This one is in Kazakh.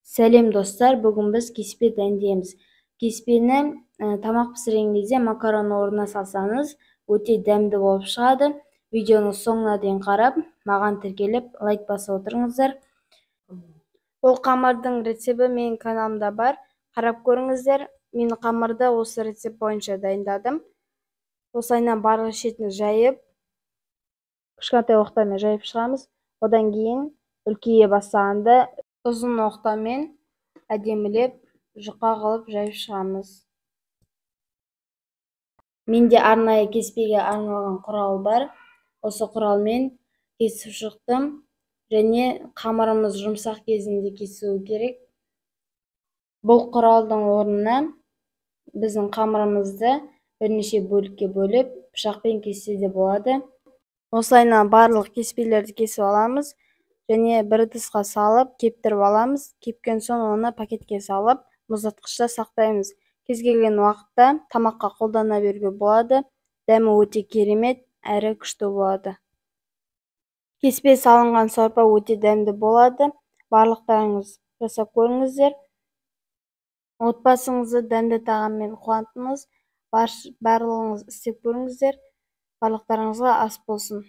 Сәлем, достар! Бүгін біз кеспе дәмдейміз. Кеспені тамақ пісірген кезде макарон орнына салсаңыз, өте дәмді болып шығады. Видеоның соңына дейін қарап, маған тіркеліп, лайк басып отырыңыздар. Бұл қамырдың рецепті менің каналымда бар, қарап көріңіздер. Мен қамырды осы рецепт бойынша дайындадым. Осылайынан барлық шетін жайып, кішкентай оқтаумен жайып шығамыз. Одан кейін үлкейе бастағанда ұзын оқтаумен әдемілеп, жұқа қылып жайып шығамыз. Менде арнайы кеспеге арналған құрал бар. Осы құралмен кесіп шықтым. Және қамырымыз жұмсақ кезінде кесу керек. Бұл құралдың орнына біздің қамырымызды бірнеше бөлікке бөліп, пышақпен кессе де болады. Осылайынан барлық кеспелерді кесіп аламыз және бір ыдысқа салып, кептіріп аламыз. Кепкен соң оны пакетке салып, мұздатқышта сақтаймыз. Кез келген уақытта тамаққа қолдана беруге болады. Дәмі өте керемет әрі күшті болады. Кеспе салынған сорпа өте дәмді болады. Барлықтарыңыз жасап көріңіздер. Отбасыңызды дәмді тағаммен қуантыңыз. Барлығыңыз істеп көріңіздер. Барлықтарыңызға ас болсын!